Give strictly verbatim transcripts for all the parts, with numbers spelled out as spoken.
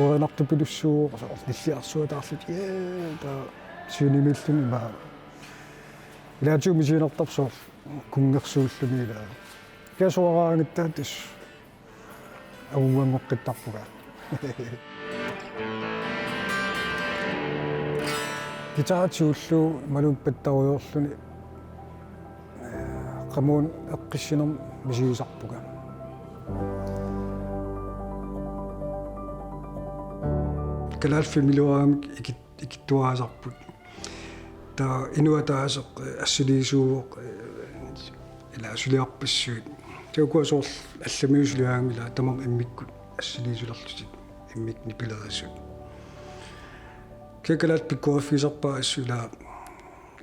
Uerinartupilussuuvoq soorlu nilliarsuataarlutik, ee, taava siunimiilluni ima. Ilaatigut misiginartarpoq soorlu kunngersuulluni ilaa. Kasuaraangatta tassa angunngoqqittarpunga. Guitar tigullugu imaluunniit pattarujoorluni, ee, qamuuna eqqissinermik misigisarpunga. Kalaallit filmilioraammik ikit-, ikittuarisarput. Taava inuit ataaseq, ee, assiliisuuvoq, ee, ilaa suliarpassuit. Taava ukua soorlu allamiut suliaramik ilaa tamarmik immikkut assiliisulerlutik, immikkut nipilerisut. Kisianni kalaallit pikkoriffigisarpaat assut ilaa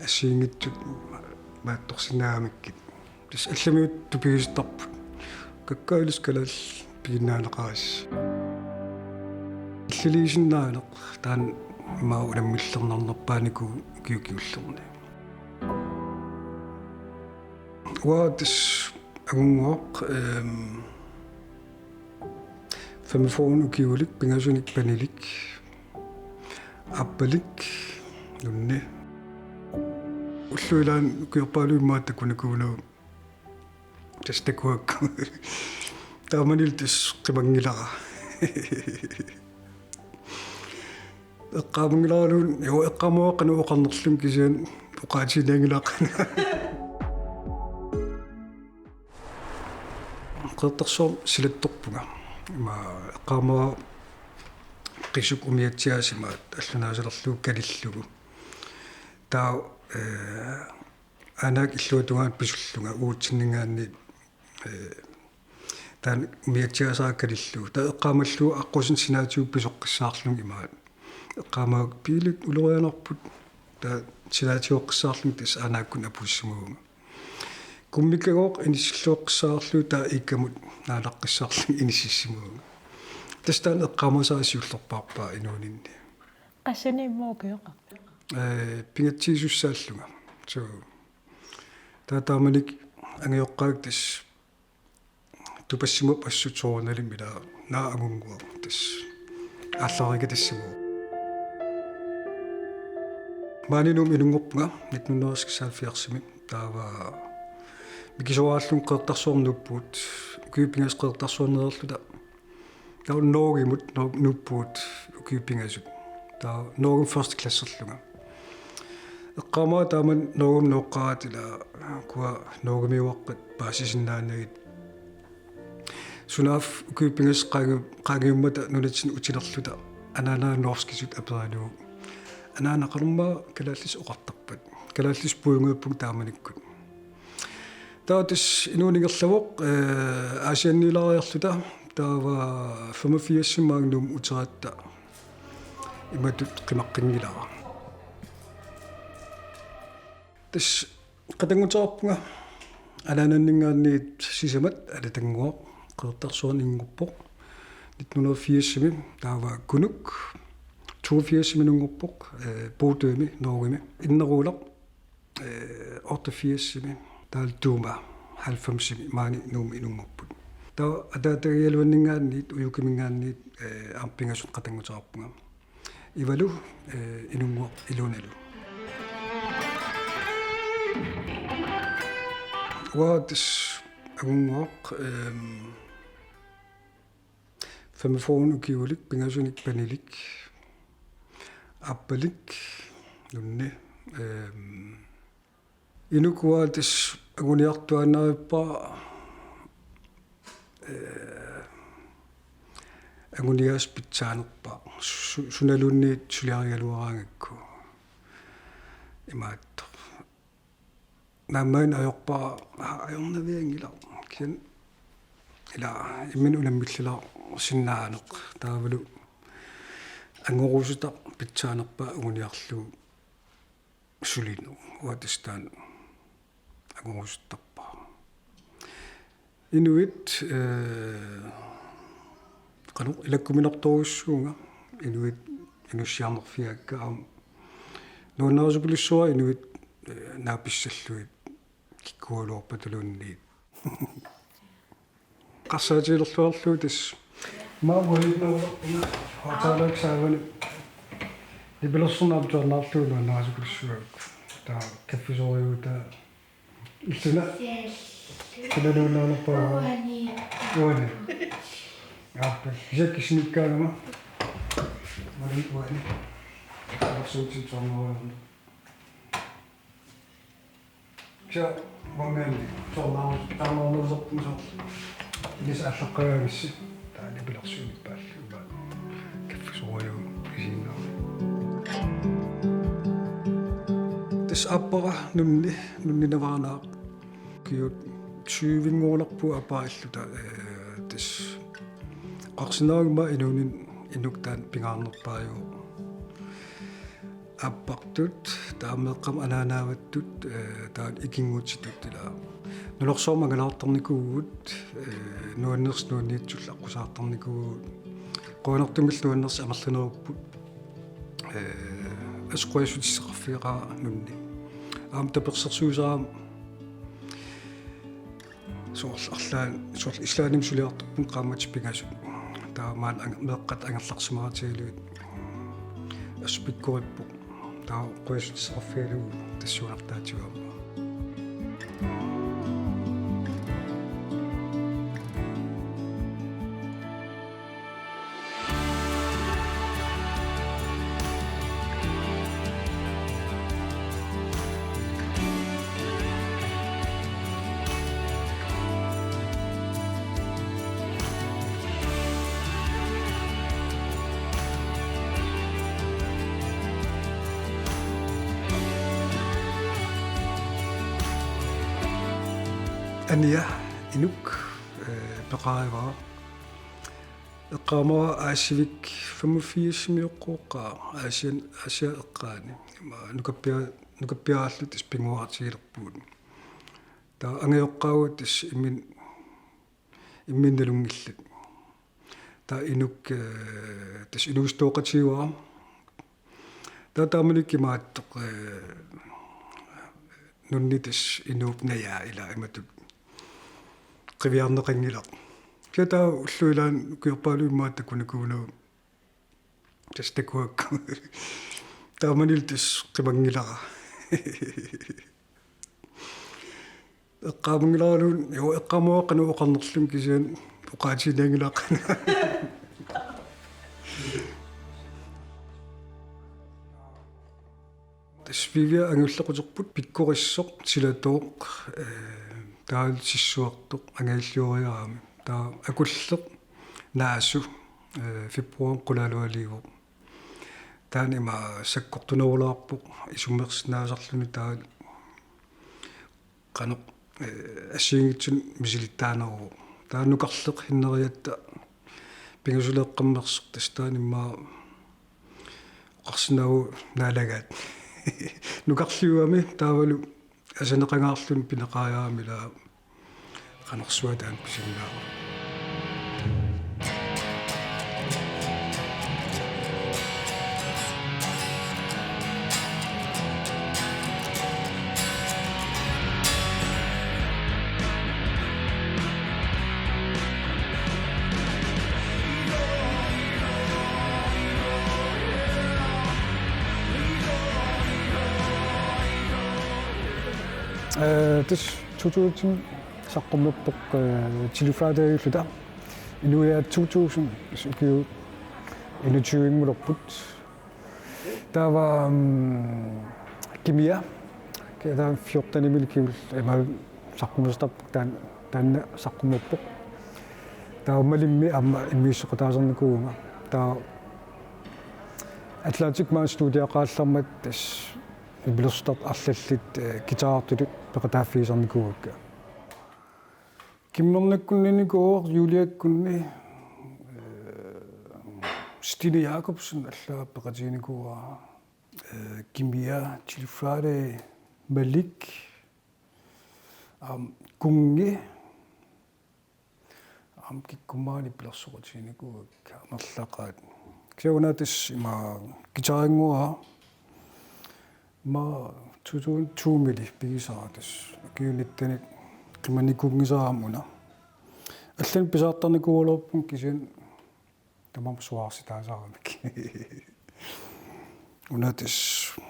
assigiinngitsut maattorsinnaagamikkit. Tassa allamiut tupigisarput. Kakkaak ilissi kalaallit piginnaaneqarissi. Illiliisinnaaneq taanna ima unammillernarnerpaanikuuvoq ukiut kingullerni. Uanga tassa angunnguaq, ehm, femogfyrre ukiulik, pingasunik panilik, aappalik, nunni. Ullut ilaanni ukiorpaaluit immaqa takunikuunagu. Tassa takuakku. Taamanilu tassa qimanngilara. Eqqaamanngilara, jo, eqqaamavara qanoq oqarnerlunga kisianni oqaatiginngilara. Qeqertarsuarmi silattorpunga. Ima eqqaamavara qisuk umiatsiaasimaat allunaasalerlugu kalillugu. Taava, ee, aanaak illuatungaanut pisullunga uatsinninngaanniit, ee, taanna umiatsiaasera kalillugu. Taava eqqaamallugu aqqusineq sinaatigut pisoqqissaarlunga imaat. Eqqaamavara biilit ulorianarput. Taava sinaatigoqqissaarlunga tassa aanaakkunik apussimavunga. Kummikkagooq inissilluaqqissaarlugu taava iikkamut naalaqqissaarlunga inississimavunga. Tassa taanna eqqaamasara siullerpaarpaa inuuninni. Qassinik immaqa ukioqarpa? Ee, pingatsigisussaallunga. So, taava taamanikkut angajoqqaakka tassa tupassimavoq assut soorunalimi ilaa, naak angunnguaq tassa aallarikatassimavoq. Maani Nuummi inunngorpunga nitten hundrede og seksoghalvfjerdsimi. Taava mikisuaraallunga Qeqertarsuarmi nuuppugut. Ukiut pingasut Qeqertarsuarnereerluta. Taava Norgemut, Nor-, nuuppugut ukiut pingasut. Taava Norgemi første klasserlunga. Eqqaamavara taamani Norgemi nooqqaaratta ilaa, ukua Norgemiuaqqat paasisinnaanagit. Sunaaffa ukiut pingasut qaangiu-, qaangiummata nunatsinni utilerluta anaanaga norskisut aperigalugu: Anaana, qanormaa kalaallisut oqartarpat? Kalaallisut puigorpunga taamanikkut. Taava tassa inuuneq ingerlavoq, ee, Aasianniilaariarluta, taava femogfirsimi maanga Nuummut uteratta imatut qimaqqinngilara. Tassa qatannguteqarpunga anaananninngaanniit sisamat, Alatannguaq, Qeqertarsuarni inunngorpoq nitten hundrede firsimi, taava Kunuk toogfirsimi inunngorpoq, ee, Bodømi, Norgemi, Inneruulaq, ee, otteogfirsimi, taavalu Tuuma halvfemsimi, maani Nuummi inunngorput. Taava ataatagigaluanninngaanniit, ujukiminngaanniit, ee, aamma pingasut qatannguteqarpunga. Ivalu, ee, inunnguaq Ilunalu. Uanga tassa angunnguaq, ehm, femogfyrre ukiulik, pingasunik panilik, aappalik, nunni, ehm, Inuk uanga tassa anguniartuaannarpara, ee, anguniagassaq pitsaanerpaaq. Su-, sunaluunniit suliarigaluaraangakku. Imaattoq. Naammagineq ajorpara, aa, ajornavianngilaq. Kisianni ilaa, imminut unammillilaarsinnaaneq. Taavalu angorusutaq pitsaanerpaaq anguniarlugu sulineq, uanga tassa taanna angorusuttarpara. Inuit, ee, qanoq ilakkuminartorujussuuvunga, inuit inussiarnerfigaakka aamma. Nuannarisorujussuuara inuit, ee, naapissallugit kikkuugaluarpataluunniit. Eqqarsaatigilerluarlugu tassa Maanna uaniinnarulerpunga aatsaalaak saavani nipilersorneq aamma tusarnaarlugu nuannarisukulissuagut. Taava kaffisoorujuutaa illuna. Kinaluunnaanarpaa uani. Uani. Aappi. Isakki sinikkaangama. Uani uani. Arsuutit soorunami. Kisianni uanngaanniit soorunami taamaannersorput soorlu. Ilissi aallaqqaagaangassi. Taava nipilersuinippaallu uanga. Kaffisoorujuuvoq isiginnaarlugu. Tassa aappara nunni, nunni navara naaq. Ukiut tyve-nngornerput aappara illuta, eh, tassa oqarsinnaaguma inuuninni inuk taanna pingaarnerpaajuvoq. Aappartut, taava meeqqamut anaanaavattut, eh, taava ikinngutitut ila. Nunarsuarmi angalaartarnikuuvugut, eh, nuannersut nuanniitsullu aqqusaartarnikuuvugut. Qujanartumillu nuannersut amerlanerupput. Eh, assut qujassutissaqarfigaara nunni. Aamma tapersersuisarami soorlu arlaanni, soorlu Islandimi suliartorpunga qaammatit pingasut. Taava maani ang-, meeqqat angerlarsimaratigalugit. Assut pikkorippoq. Taava qujassutissaqarfigalugu tassuunartaatigut aamma. Aniaq Inuk, eh, peqarivara. Eqqaamavara Aasiviik femogfirsimiuqqooqqaara, Aasian, Aasiaat eqqaani. Ima nukappiar-, nukappiaraalluta tassa pinnguartigilerpugut. Taava angajoqqaavunga tassa immin-, imminnut nalunngillat. Taava Inuk, eh, tassa inuusuttoqatigiuara. Taava taamanikkut imaattoq, eh, nunni tassa inuup najaa ila imatut qiviarneqanngilaq. Kisianni taava ullut ilaanni ukiorpaaluit immaqa takunikuunagu tassa takuakku. Taamanilu tassa qimanngilara. Eqqaamanngilaraluunniit, jo, eqqaamavara qanoq oqarnerlunga kisianni oqaatiginngilara qanoq. Tassa Viviaq angajulleq uterput pikkorissoq silatooq, eh, taavalu sissuartoq angajullioriarami. Taava Akulleq Naasu, eh, februarimi qulaalualiivoq. Taanna ima sakkortunerulaarpoq isummersinnaasarluni taavalu qanoq, eh, assigiinngitsunik misilittaaneruvoq. Taava nukarleq Hinneriatta pingasuleeqqammersoq tassa taanna immaqa oqarsinnaavugut naalagaat. Nukarliugami taavalu asaneqangaarluni pineqariarami ila qanorsuaq taanna pisinnaavara. Eh, tassa to tusind saqqummerpoq, eh, Chilli Friday-illuta. Inuiaat to tusind, tassa ukiut enogtyve-ngulerput. Taava, mm, Kimia, taava fjorten-imilu Kimia, ima saqqummersarpoq taan-, taanna saqqummerpoq. Taava Malimmi aamma immiusseqataasarnikuuvunga. Taava Atlantic Mind studiaqaallarmat tassa nipilersortartut arlallit, eh, guitarertutut peqataaffigisarnikuuakka. Kimmernakkunninikuuvoq Juliakkunni, eh, Stine Jacobsen allaat peqatiginikuuara, eh, Kimia, Chilli Friday, Malik, aamma Kunngi, aamma kikkummani nipilersoqatiginikuuakka amerlaqaat. Kisianni una tassa ima guitarinnguara. Ima to tusind to-mili pigisara tassa. Ukiuni taanna qimannikuunngisara aamma una. Allanik pisaartarnikuugaluarpunga kisianni Tamarmik suaarsitaasaaramik. Una tassa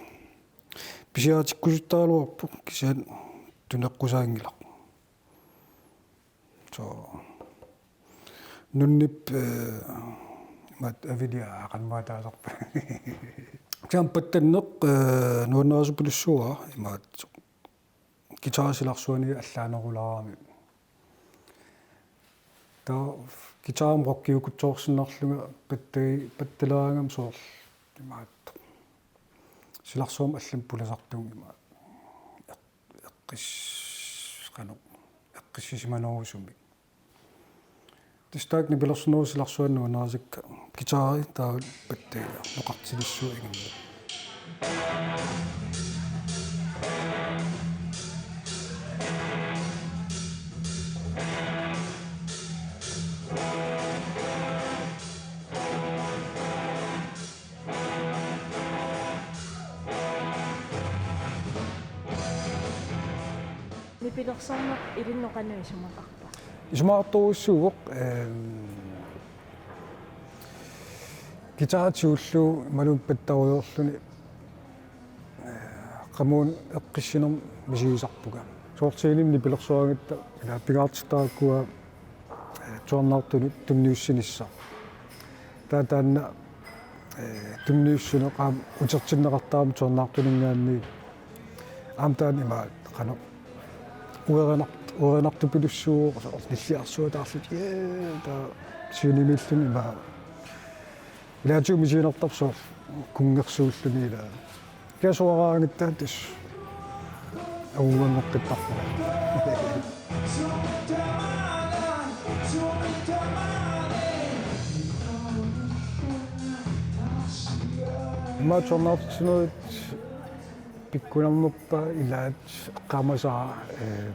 pisiatikkusuttaraluarpoq kisianni tuneqqusaanngilaq. So nunnip eh, mat avilia aqanmaataasarpa. Kisianni pattanneq eh, nuannaasupilussuara imaat guitar silarsuani allaanerulaarami. Taava guitarimi rockiukutsoorsinnarlunga pattagi pattaleraangama soorlu imaattoq. Silarsuarmi allamik pulasartunga imaat. Eq-, eqqis-, qanoq, eqqissisimanerusumik. Tassa taakku nipilersornerup silarsuani nuannarisakka guitari taavalu pattagi noqartilissuup ingerlanerani. Nipilersorneq ilinnut qanoq isumaqarpa? Isumaqartorujussuuvoq, ehm, guitar tigullugu imaluunniit pattarujoorluni, eh, qamuuna eqqissinermik misigisarpunga. Soorlu scenemi nipilersoraangatta ila pingaartittarakkua eh, tusarnaartunut tunniussinissaq. Taava taanna eh, tunniussineq aamma utertinneqartarami tusarnaartuninngaanniit. Aamma taanna imaat qanoq uerinart-, uerinartupilussuuvoq soorlu nilliarsuataarlutik, ee, taava scenemiilluni imaat. Ilaatigut misiginartarpoq soorlu kunngersuulluni ilaa. Kisuaraangatta tassa angunngoqqittarpunga. Immaqa tusarnaartitsinerit pikkunarnerpaat ilaat eqqaamasara, eh,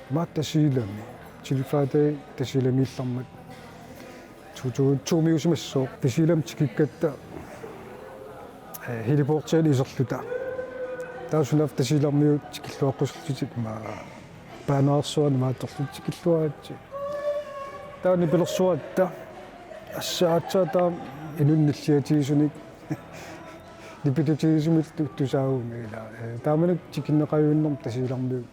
immaqa Tasiilami, Tilfadai Tasiilamiillermat. Tutu-, tuumiusimassooq Tasiilami tikikkatta, eh, heliportiani iserluta. Taava sunaaffa Tasiilarmiut tikilluaqquserlutik imaat paanersuarnik imaattorlutik tikilluaritsi. Taava nipilersoratta assut aatsaat taama inunnilliatigisunik nipitutigisumillu tusaagami ilaa. Eh, taamanikkut tikinneqajuinnermi Tasiilarmiut.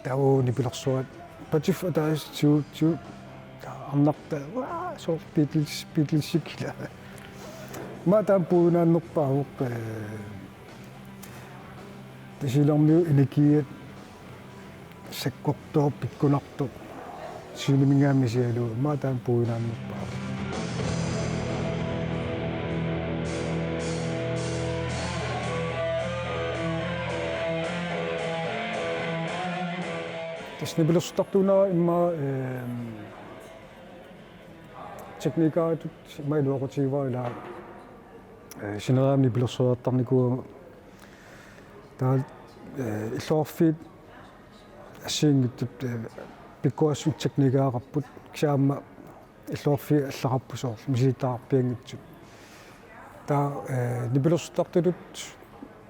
Taava nipilersoratta patif ataaseq tigu-, tigu-, arnartaa, uaa, soorlu Beatles, Beatles-ikkila. Immaqa taama puigunaannerpaavoq, eh, Tasiilarmiut energiat sakkortooq, pikkunartoq. Sceneminngaanniit misigalugu, immaqa taama puigunaannerpaavoq. Tassa nipilersortartuunera immaqa, ehm, teknikeritut immaqa iluaqutigivara ilaa, eh, sineriammi nipilersortarnikuugama. Taava, eh, illoqarfiit assigiinngitsut, eh, pikkorissumik teknikeqarput, kisianni aamma illoqarfiit allaqarput soorlu misilittagaqarpianngitsut. Taava, eh, nipilersortartutut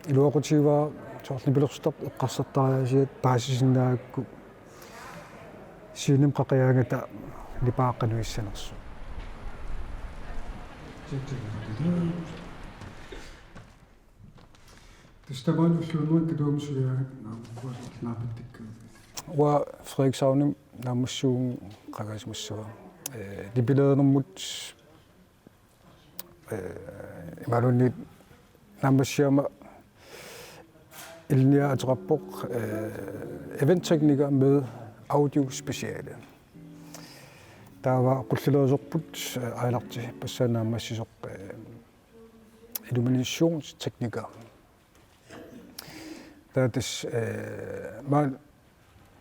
iluaqutigivara soorlu nipilersortartut eqqarsartariaasiat paasisinnaagakku scenemi qaqigaangata nipaa qanoq issanersoq. Tassa tamaani ulluinnarni katuami suliaat naammassivara naapittakkagut? Uanga Frederikshavnimi naammassivunga qangasimassavara. Eh, nipilerinermut, eh, imaluunniit naammassigama ilinniagaq ateqarpoq, eh, eventtekniker med audio speciale. Taava qullilerisorput, eh, Aalarti Passaani naammassisoq, eh, illuminationstekniker. Taava tassa, eh, maani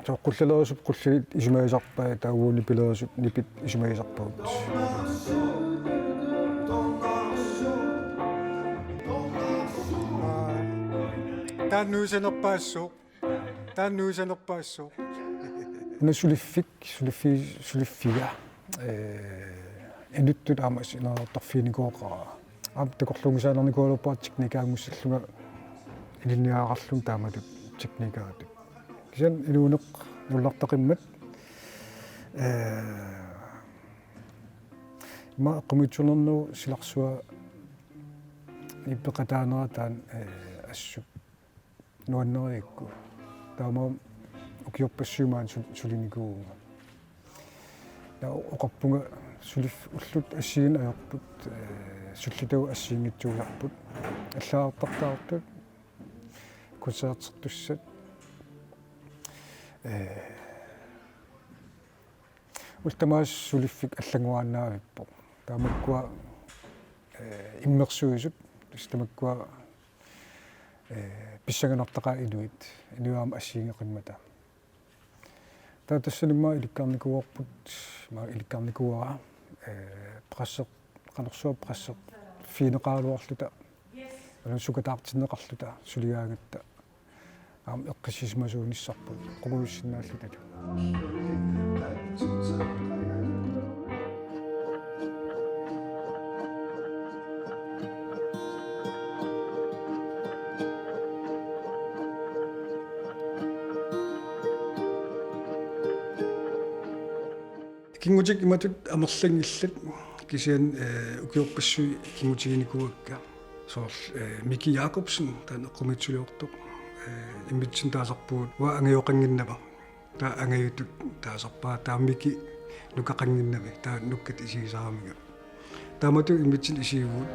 soorlu qullalerisut qulliit isumagisarpaat, taava uagut nipilerisut nipit isumagisarpagut. Taanna nuisanerpaassooq. Taanna nuisanerpaassooq. Una suliffik, suliffi-, suliffiga. Eh, inuttut aamma sinerartarfiginikuuara. Aamma takorluunngisaannarnikuugaluarpara teknikeqanngussallunga ilinniagaqarlunga taamatut teknikeritut. Kisianni inuuneq nullertaqimmat, eh, Ima eqqumiitsuunermut silarsuaq peqataanera taanna, eh, assut nuannerigakku. Taamaammat ukiorpassuit maani sul-, sulinikuuvunga. Taava oqarpunga suliffik ullut assigiinneq ajorput, eh, sullitagut assigiinngitsuugarput. Allagartartaartut, koncertertussat. Eh, ullut tamaasa suliffik allanngoriaannavippoq. Taamakkua, eh, immersuisut, tassa tamakkua, eh, pissanganartaqaat inuit, inuit aamma assigiinngeqimmata. Taava tassani ima ilikkarnikuuarput, ima ilikkarnikuuara, eh, presser-, qanorsuaq presserfigineqaraluarluta, aamma sukataartinneqarluta suligaangatta. Aamma eqqissisimasuunissarput, qungujussinnaalluta. Kingutikka imatut amerlanngillat kisianni, eh, ukiorpassuit kingutiginikuuakka. Soorlu, eh, Miki Jakobsen, taanna eqqumiitsuliortoq, eh, immitsinnut taasarpugut, uanga angajoqannginnama. Taava angajutut taasarpara, taava Miki nukaqannginnami, taava nukkatta isigisaramiga. Taamatut immitsinnut isigivugut.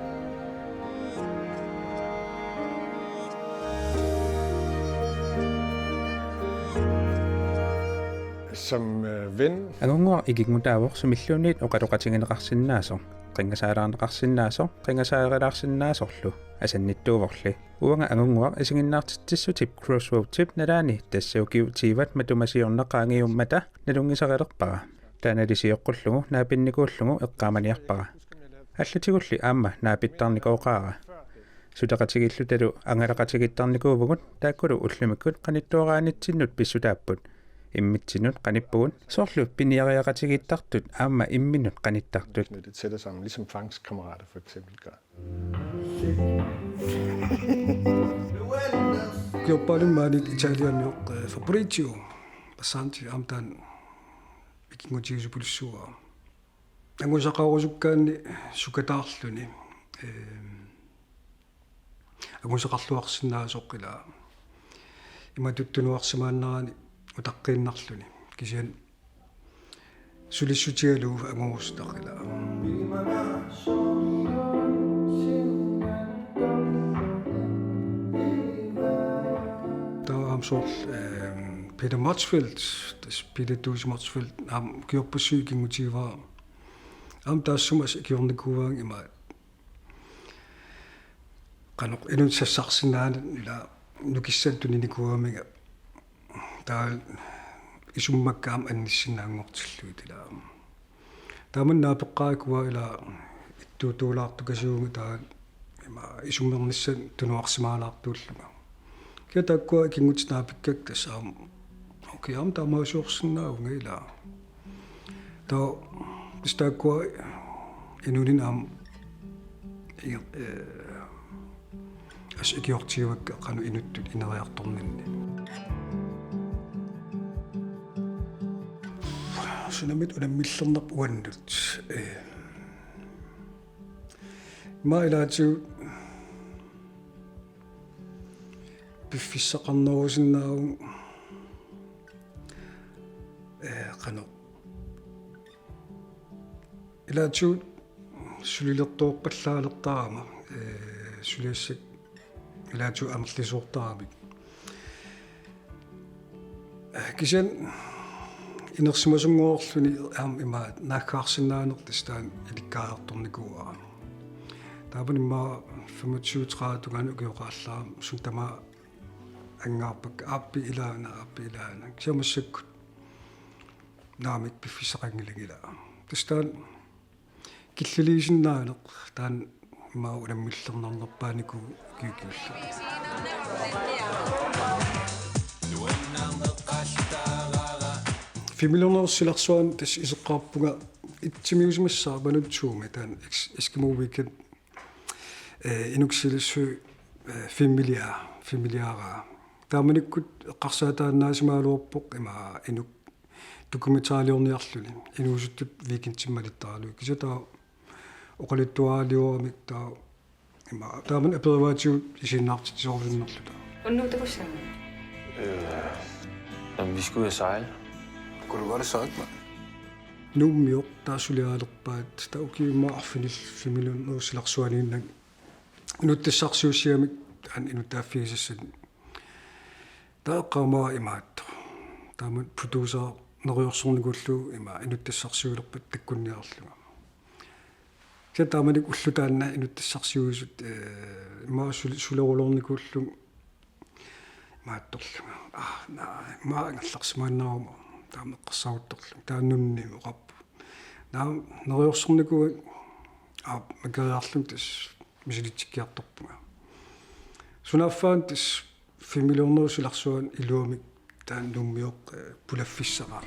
Som, øh, ven. Angunnguaq ikinngutaavoq sumilluunniit oqaloqatigineqarsinnaasoq, qinngasaalaarneqarsinnaasoq, qinngasaalilaarsinnaasorlu asannittuuvorli. Uanga Angunnguaq isiginnaartitsissutip Crossroadsip nalaani tassa ukiut tyvet matuma siorna qaangiummata nalunngisarilerpara. Taanna sioqqullugu naapinnikuullugu eqqaamaniarpara. Allatigulli aamma naapittarnikooqaara. Suleqatigiillutalu angalaqatigiittarnikuuvugut, taakkulu ullumikkut qanittooraanitsinnut pissutaapput. Immitsinnut qanippugut, soorlu piniariaqatigiittartut aamma imminnut qanittartut. Når det tæller sammen, ligesom fangstkammerater for eksempel gør. Ukiorpaalunnit maani Italiamioq, eh, Fabrizio Bassanti aamma taanna ikinngutigisupaluttuarpoq. Angusaqarusukkaanni sukataarluni, eh, angusaqarluarsinnaasoq ila imatut tunuarsimaannarani utaqqiinnarluni. Kisianni sulissutigalugu angusaqarluarsinnaasoq ila. Taava aamma soorlu, ehm, Peter Motzfeldt, tassa Peter Dues Motzfeldt, aamma ukiorpassuit ikinngutigivara. Aamma taassuma assut ikiornikuugaanga ima qanoq inunnut sassarsinnaaneq ila nukissanik tuninikuugamiga. Taava isummakka aamma annissinnaanngortillugit ila. Taamani naapeqqaarikuuara ila ittuutulaartukasiuvunga taava ima isummernissanik tunuarsimaalaartuullunga. Kisianni taakkua ikinngutit naapikkakka tassa aamma. Okay, aamma taamaaliorsinnaavunga ila. Taava tassa taakkua inuuninni aamma i-, eh, assut ikiortigivakka qanoq inuttut ineriartorninni. Sunamita unammillernerpa uannut? Eh. Ima ilaatigut piffissaqarnerusinnaavunga, eh, qanoq. Ilaatigut sulilertoorpallaalertarama, eh, suliassat ilaatigut amerlisoortaramik. Kisianni inersimasunngorluni aamma ima naaggaarsinnaaneq tassa taanna ilikkariartornikuuara. Taava ima femogtyve tredive tungaanut ukioqallaam suut tamaat angaarpakka aappi ilaana, aappi ilaana. Kisianni massakkut naamik piffissaqanngilanga ila. Tassa taanna killiliisinnaaneq taanna ima unammillernarnerpaanikuuvoq ukiukillu. Filmiliornerup silarsuani tassa iseqqaarpunga itsimiusimassaaq Manutsuumi taanna Ex-, Eskimo Weekend, eh, Inuk Silisui, eh, filmiliaa, filmiliaraa. Taamanikkut eqqarsaataannaasimagaluarpoq ima inuk dokumentariliorniarluni inuusuttut weekendimik malittaralugu. Kisianni taava oqaluttuaaliuramik taava ima taamani aperivaatigut isiginnaartitsisorusunnerluta. Unnuutakussaanga. Øh, jamen, vi skal ud og sejle. Kunne du godt have sagt mig? Nuummioq taava suliarilerpaat taava ukiumut arfinillit filmiliornerup silarsuaniinnaq inuttassarsiussigamik taanna inuttaaffigisassat. Taava eqqaamavara imaattoq. Taama producer neriorsornikuullugu ima inuttassarsiulerpat takkunniarlunga. Kisianni taamanikkut ulloq taanna inuttassarsiuisut, eh, ima sul-, suleruloornikuullugu imaattorlunga. Ah, naa, ima angerlarsimaannaruma. Taama eqqarsaruttorlunga. Taava nunni oqarpoq. Naa, neriorsornikuuakka, ah, makeriarlunga tassa misilitsikkiartorpunga. Sunaaffaanut tassa filmiliornerup silarsuani iluamik taanna Nuummioq, eh, pulaffissaqaaq.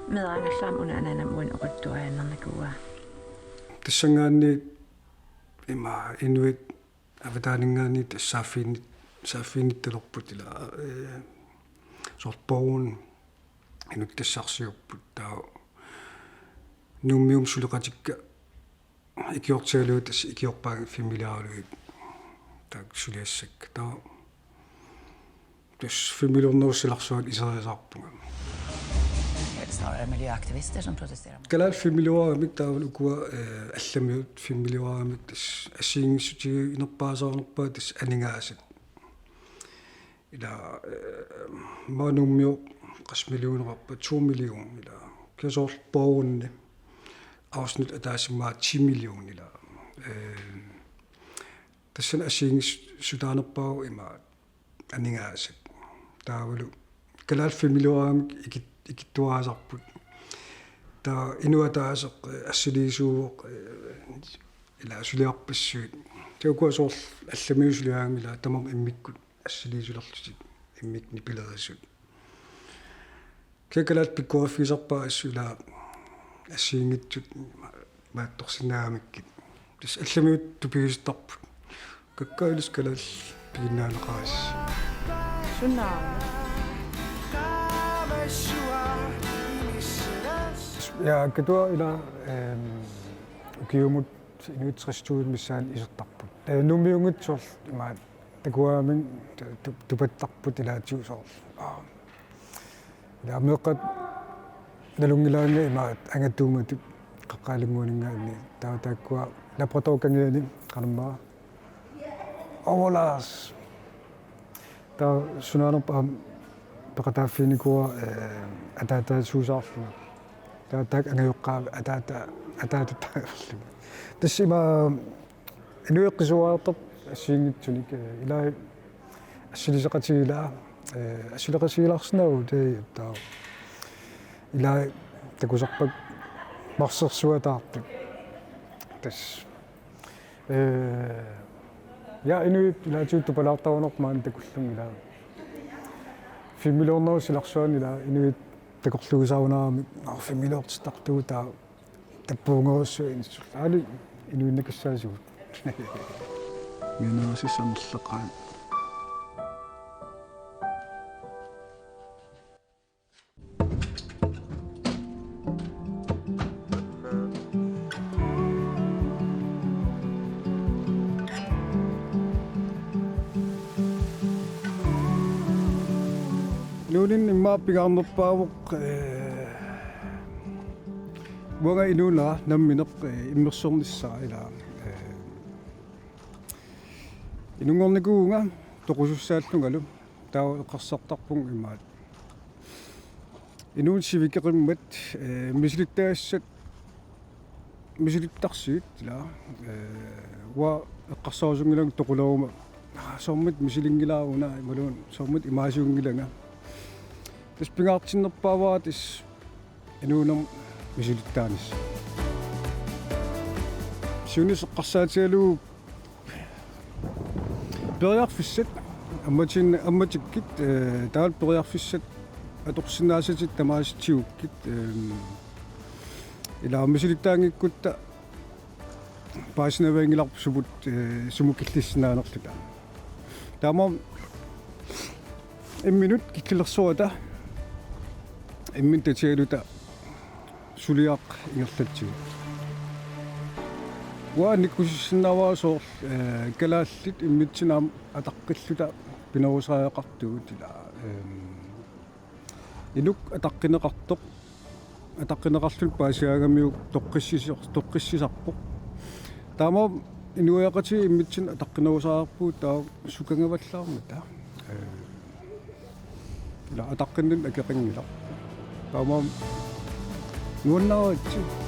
Meeraagallarama una anaanama uani oqaluttuariaannarnikuuaa. Tassanngaanniit ima inuit avataaninngaanniit tassa saaffiginnit-, saaffiginnittalerput ila, eh, soorlu Borgen inuttassarsiorput taava Nuummiup suleqatikka ikiortigalugit tassa ikiorpaat filmiliaralugit taakku suliassakka. Taava tassa filmiliornerup silarsuani iseriasaarpunga. Snarere miljøaktivister som protesterer mot. Kalaallit filmiliuaramik taavalu ukua, eh, allamiut filmiliuaramik tassa assigiinngissutiginerpaasarnerpaat tassa aningaasat. Ila, eh, ima Nuummioq qassit millioneqarpa, to million ila. Kisianni soorlu Borgen afsnit ataaseq ima ti million ila. Eh, tassani assigiinngissutaanerpaavoq ima aningaasat. Taavalu kalaallit filmiliuaramik ikit-, ikittuarisarput. Taava inuit ataaseq, eh, assiliisuuvoq, eh, ila suliarpassuit. Taava ukua soorlu allamiut suliaramik ila tamarmik immikkut assiliisulerlutik immikkut nipilerisut. Kisianni kalaallit pikkoriffigisarpaat assut ila assigiinngitsut imaattorsinnaagamikkit. Tassa allamiut tupigisarput. Kakkaak ilissi kalaallit piginnaaneqarissi. Sunnaarmi. Ja, Katuaq ila, ehm, ukiumut inuit tres tusind missaanni isertarput. Eh, Nuummiunngitsoq imaat takugaangamik tu-, tu-, tupattarput ilaatigut soorlu. Aa. Ila meeqqat nalunngilaannga imaat angatuummatut Qaqqat Alanngui-minngaanniit. Taava taakkua Labrador kangiani qanormaa. Overlast. Taava sunaanerpa aamma peqataaffiginikuuara, eh, ataataasuusaarlunga. Taava taakku angajoqqaavi ataata-, ataatataarlunga. Tassa ima inuit qisuariartarput assigiinngitsunik, eh, ilai assiliseqatigilaat, eh, assileqatigilaarsinnaavugut, eh, taava ilai takusarpakka marsersuataartut. Tassa. Eh, ja, inuit ilaatigut tupalaartarunerput maani takullunga ila. Filmiliornerup silarsuani ila inuit takorluusarunaramik, aa, filmiliortittartugut taava tappuungerussuit insullu. Aali inuinnakassaasigut. Mianerasissanerlaqaat. Inuuninni immaqa pingaarnerpaavoq, eh, uanga inuunera nammineq, eh, immersornissaa ila, eh, inunngornikuuvunga toqusussaallungalu. Taava eqqarsartarpunga imaat. Inuuneq sivikitseqqimmat, eh, misilittagassat, misilittarsigit, ila, eh, uanga eqqarsarusunngilanga toquleruma, aa, soormita misilinngilara una, imaluunniit soormita imaasiunngilanga. Tassa pingaartinnerpaavara tassa inuunerma misilittaanissaq. Siunissaq eqqarsaatigalugu periarfissat, ammatin-, ammatikkit, eh, taavalu periarfissat atorsinnaasatit tamaasa tigukkit, ehm, ila misilittaanngikkutta paasinavianngilarput sumut, eh, sumut killissinnaanerluta. Taamaammat imminut kikkilersorata, imminut tatigaluta suliaq ingerlatsigu. Uanga nikkussinnaavara soorlu, eh, kalaallit immitsinnut aamma ataqqilluta pinerusariaqartugut ila. Ehm, inuk ataqqineqartoq, ataqqineqarluni paasigaangamiuk toqqissisar-, toqqissisarpoq. Taamaammat inuiaqatigiit immitsinnut ataqqinerusariaqarpugut taava sukangavallaarmata. Eh, ila ataqqinninneq akeqanngilaq. Taamaammat nuannaaritsi.